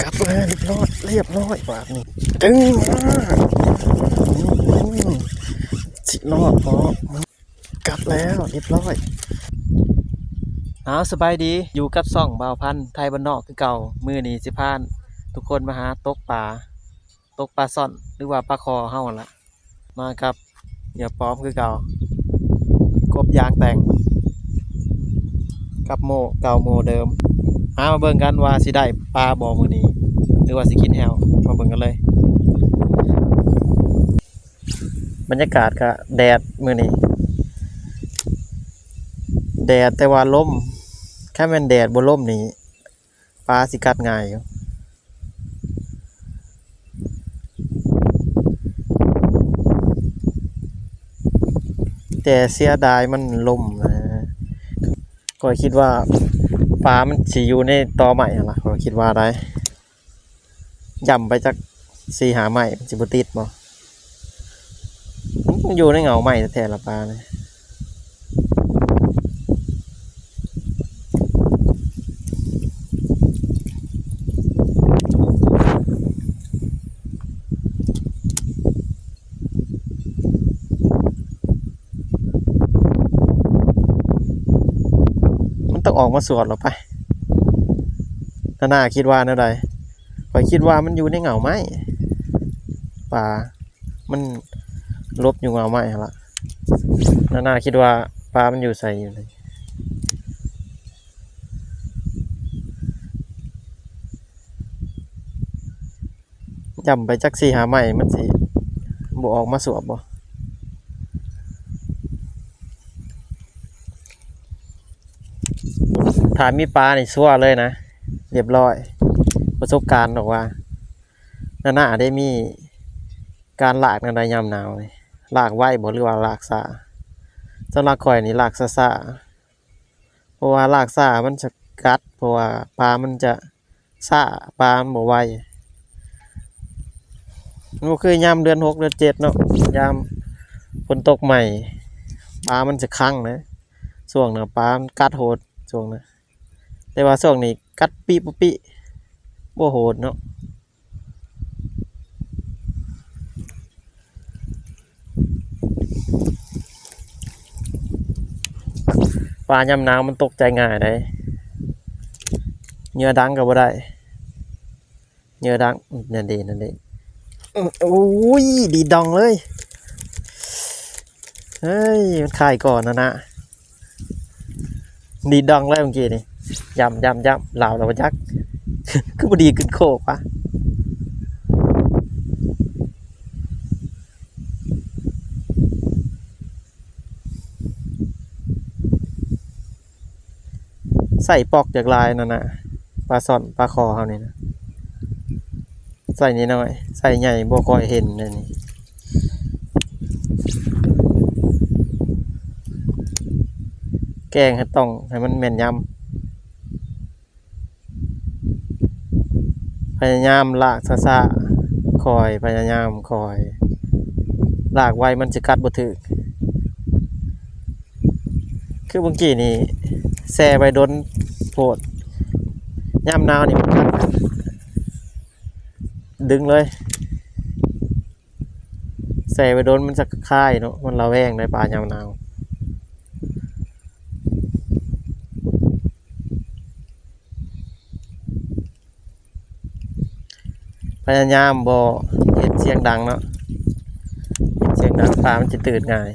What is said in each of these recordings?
ກັບມາຮຽບຮ້ອຍ ຮຽບຮ້ອຍບາດນີ້ ດຶງມາ ອືມ ຊິລອດບໍ່ ກັບແລ້ວ ຮຽບຮ້ອຍ. ອ້າວ ສະບາຍດີ ຢູ່ກັບຊ່ອງບ່າວພັນ ໄທບ້ານນອກຄືເກົ່າ. ມື້ນີ້ຊິພາທຸກຄົນມາຫາຕົກປາ ຕົກປາຊ່ອນ ຫຼືວ່າປາຄໍ່ເຮົາຫັ້ນລະ ມາກັບເຫຍື່ອປອມຄືເກົ່າ ກົບຢາງແຕ່ງ ກັບໂມ່ເກົ່າໂມ່ເດີມ. ຫາມາເບິ່ງກັນວ່າຊິໄດ້ປາບໍ່ມື້ນີ້ ຫຼືວ່າຊິກິນແຫ້ວ ມາເບິ່ງກັນເລີຍ. ບັນຍາກາດກະແດດມື້ນີ້ ແດດແຕ່ວ່າລົມ ຄັນແມ່ນແດດບໍ່ລົມນີ້ ປາຊິກັດງ່າຍຢູ່ ແຕ່ເສຍດາຍມັນລົມນະ. ຂ້ອຍຄິດວ່າປາມັນຊິຢູ່ໃນຕໍໄມ້ຫັ້ນລະ ຂ້ອຍຄິດວ່າໄດ໋. ຢ້ຳໄປຈັກສີ່ຫ້າໄມ້ ມັນຊິບໍ່ຕິດບໍ່? ມັນຢູ່ໃນເຫງົ້າໄມ້ແທ້ໆລະປານີ້. ມັນຕ້ອງອອກມາສວດແລ້ວໄປ. ນານາຄິດວ່າແນວໃດ? ຂ້ອຍຄິດວ່າມັນຢູ່ໃນເຫງົ້າໄມ້ ປາ ມັນຫຼົບຢູ່ເຫງົ້າໄມ້ຫັ້ນລະ. ນານາຄິດວ່າປາມັນຢູ່ໃສຢູ່ນີ້? ຢ້ຳໄປຈັກສີ່ຫ້າໄມ້ ມັນຊິບໍ່ອອກມາສວບບໍ່? ຖ້າມີປານີ້ຊົວເລີຍນະ ຮຽບຮ້ອຍ. ປະສົບການບອກວ່າ ນານາໄດ້ມີການລາກແນວໃດຍາມໜາວນີ້? ລາກໄວບໍ່ ຫຼືວ່າລາກຊ້າ? ສຳລັບຂ້ອຍນີ້ລາກຊ້າໆ ເພາະວ່າລາກຊ້າມັນຈະກັດ ເພາະວ່າປາມັນຈະຊ້າ ປາມັນບໍ່ໄວ. ມັນບໍ່ຄືຍາມເດືອນຫົກເດືອນເຈັດເນາະ ຍາມຝົນຕົກໃໝ່ ປາມັນຈະຄັງນະ. ຊ່ວງນະປາມັນກັດໂຫດຊ່ວງນະ ແຕ່ວ່າຊ່ວງນີ້ກັດປິປະປິ ບໍ່ໂຫດເນາະ. ປາຍາມໜາວມັນຕົກໃຈງ່າຍໃດ໋ ເຫຍື່ອດັງກໍບໍ່ໄດ້ ເຫຍື່ອດັງ. ນັ້ນເດ ນັ້ນເດ ໂອ້ຍ ດີດດອງເລີຍ. ເຮີ້ຍ ມັນຄາຍກ່ອນນະນະ ດີດດອງເລີຍເມື່ອກີ້ນີ້. ຢ້ຳ ຢ້ຳ ຢ້ຳ ລາວລະບໍ່ຈັກ ຄືບໍ່ດີຂຶ້ນໂຄກວະ. ໄຊປອກຈາກລາຍນັ້ນນະ ປາຊ່ອນປາຄໍ່ເຮົານີ້ນະ. ໄຊນ້ອຍໆ ໄຊໃຫຍ່ບໍ່ຄ່ອຍເຫັນແນວນີ້. ແກງໃຫ້ຕ້ອງໃຫ້ມັນແມ່ນຍຳ. ພະຍາຍາມລາກຊ້າໆ ຄ່ອຍ ພະຍາຍາມຄ່ອຍ ລາກໄວມັນຊິກັດບໍ່ຖືກ. ຄືເມື່ອກີ້ນີ້ແຊ່ໄວ້ດົນໂພດ ຍາມໜາວນີ້ມັນກັດ ດຶງເລີຍ. ແຊ່ໄວ້ດົນມັນຈະຄາຍເນາະ ມັນລະແວງໄດ໋ປາຍາມໜາວ. ພະຍາຍາມບໍ່ເຮັດສຽງດັງເນາະ ເຮັດສຽງດັງປາມັນຈະຕື່ນງ່າຍ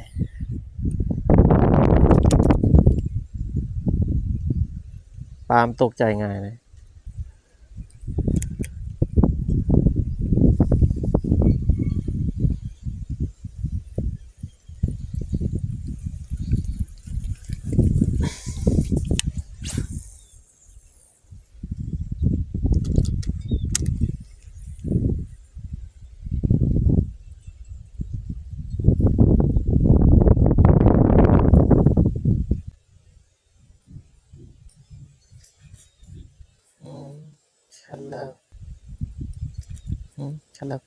ປາມັນຕົກໃຈງ່າຍເລີຍ. ອືມ ຄັນແລ້ວ ອືມ ຄັນແລ້ວ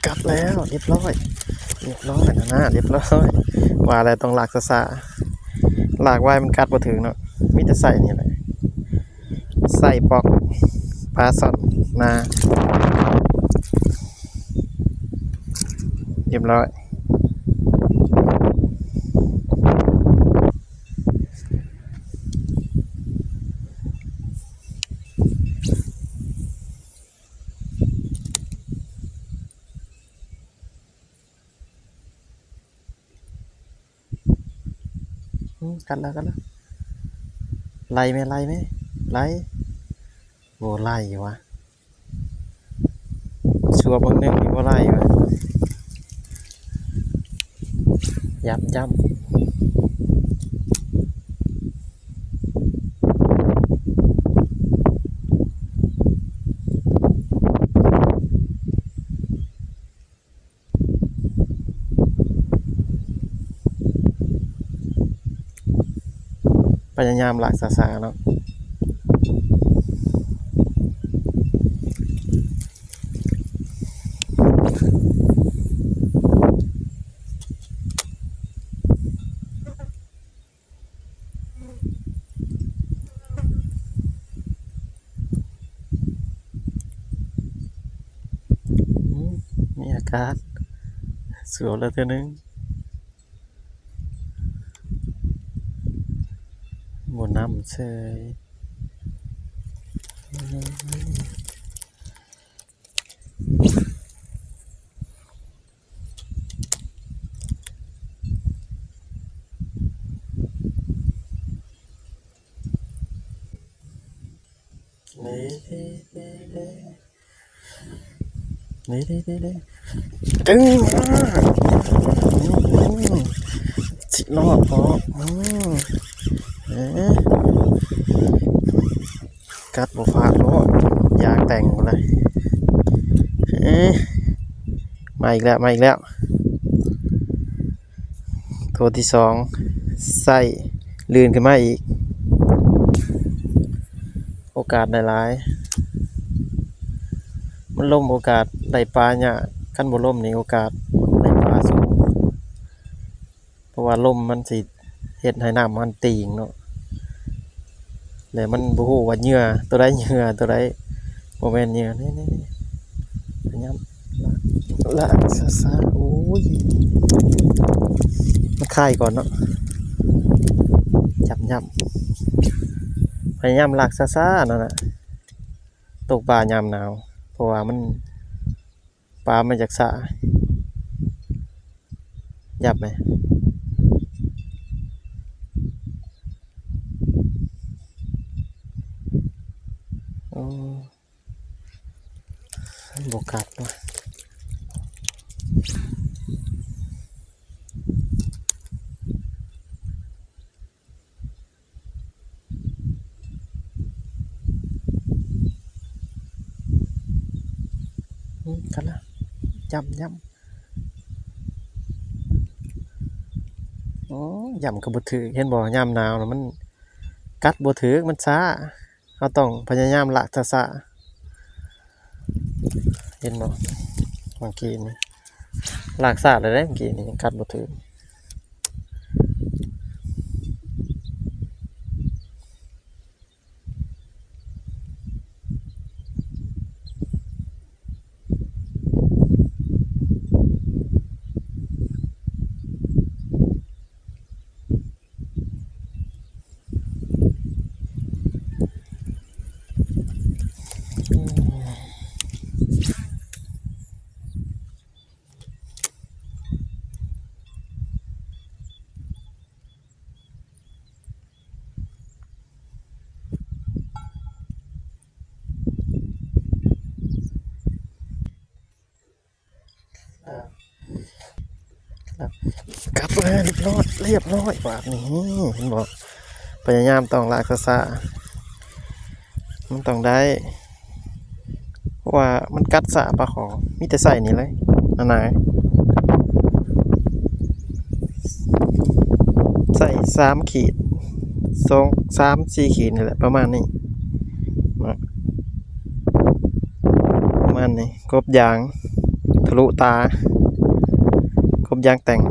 ກັບແລ້ວ ຮຽບຮ້ອຍ ຮຽບຮ້ອຍນະນາ ຮຽບຮ້ອຍ. ວ່າແລ້ວຕ້ອງລາກຊ້າໆ ລາກໄວມັນກັດບໍ່ຖືກເນາະ ມີແຕ່ໃຊ້ນີ້ແຫຼະ. ໃສ່ປອກປາຊ່ອນນາ ຮຽບຮ້ອຍ. ອືມ ກັດແລ້ວ ກັດແລ້ວ ໄລ່ແມ່ ໄລ່ແມ່ ໄລ່ ບໍ່ໄລ່ຫວາ ຊົ່ວເບິ່ງໜຶ່ງນີ້ບໍ່ໄລ່ຫວາ ຢ້ຳ ຢ້ຳ. ພະຍາຍາມລາກຊ້າໆເນາະ. ອືມ ມີອາກາດ ສວບແລ້ວເທື່ອໜຶ່ງ ບໍ່ນຳເສີຍ. ດຶງມາ ອືມ ຊິລອດບໍ່ ອືມ ເອີ ກັດບໍ່ພາດໂລດ ຢາກແຕ່ງພຸ້ນລະ ເອີ ມາອີກແລ້ວ ມາອີກແລ້ວ. ໂຕທີສອງ ໃສ່ ລື່ນຂຶ້ນມາອີກ ໂອກາດໄດ້ຫຼາຍ ມັນລົມໂອກາດໄດ້ປາຍາກ ຄັນບໍ່ລົມນີ້ໂອກາດໄດ້ປາສູງ ເພາະວ່າລົມມັນຊິເຮັດໃຫ້ນ້ຳມັນຕີງເນາະ ແລ້ວມັນບໍ່ຮູ້ວ່າເຫຍື່ອໂຕໃດ ເຫຍື່ອໂຕໃດ ບໍ່ແມ່ນເຫຍື່ອ ນີ້ໆໆ ພະຍາຍາມລາກຊ້າໆ ໂອ້ຍ ມັນຄາຍກ່ອນເນາະ ຫຍ້ຳໆ ພະຍາຍາມລາກຊ້າໆ ນັ້ນນະ ຕົກປາຍາມໜາວ ເພາະວ່າມັນ ປາມັນຢາກຊ້າ ຫຍ້ຳແມ ໂອ້ ບໍ່ກັດຫວາ. ອືມ ກັດລະ ຢ້ຳ ຢ້ຳ ໂອ້ ຢ້ຳກໍບໍ່ຖືກ ເຫັນບໍ່ ຍາມໜາວນະມັນກັດບໍ່ຖືກ ມັນຊ້າ ເຮົາຕ້ອງພະຍາຍາມລາກຊ້າໆ ເຫັນບໍ່ ເມື່ອກີ້ນີ້ ລາກຊ້າແລ້ວເດ້ ເມື່ອກີ້ນີ້ຍັງກັດບໍ່ຖືກ. ກັບມາຮຽບຮ້ອຍ ຮຽບຮ້ອຍບາດນີ້ ເຫັນບໍ່ ພະຍາຍາມຕ້ອງລາກຊ້າໆ ມັນຕ້ອງໄດ້ ເພາະວ່າມັນກັດຊ້າປາຂອງ ມີແຕ່ໃສ່ນີ້ເລີຍ ໜາໆ ໃສ່ສາມຂີດ ສອງ ສາມ ສີ່ຂີດນີ້ແຫຼະ ປະມານນີ້ ປະມານນີ້ ກົບຢາງທະລຸຕາ ກົບຢາງແຕ່ງ.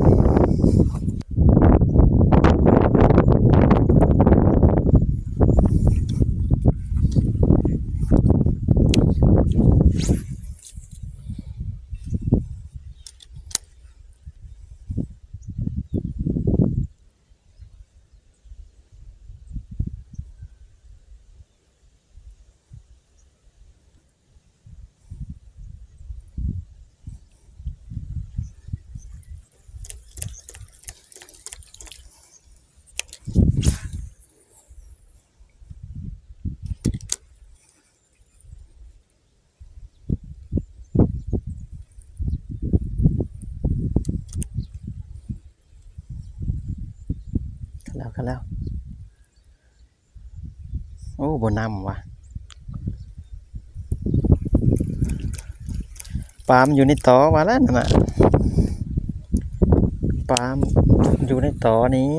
ກັນແລ້ວ. ໂອ້ ບໍ່ນຳວ່າ ປາມຢູ່ໃນຕໍວ່າແລ້ວນັ້ນນະ ປາມຢູ່ໃນຕໍນີ້.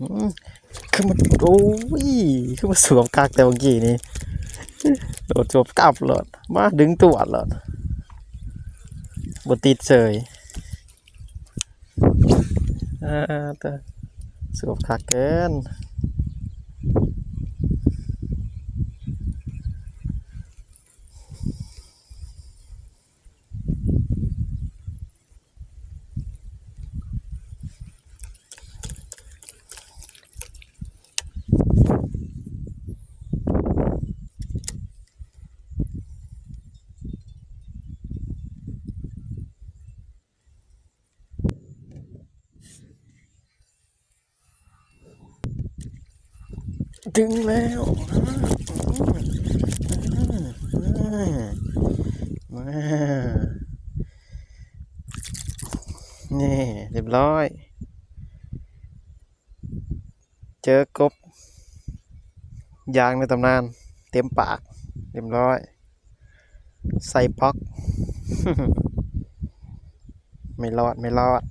ອືມ ຄືມັນ ໂອ້ຍ ຄືມັນສວບຄັກແຕ່ເມື່ອກີ້ນີ້ ໂດດສວບກັບໂລດ ມາດຶງຕົວໂລດ ບໍ່ຕິດເສີຍ. ອ່າ ແຕ່ສວບຄັກເກີນ. ດຶງແລ້ວ ມາ ມາ ນີ້ ຮຽບຮ້ອຍ. ເຈີກົບຢ່າງໃນຕຳນານ ເຕັມປາກ ຮຽບຮ້ອຍ ໃສ່ປ໊ອກ ໄມ່ລອດ ໄມ່ລອດ.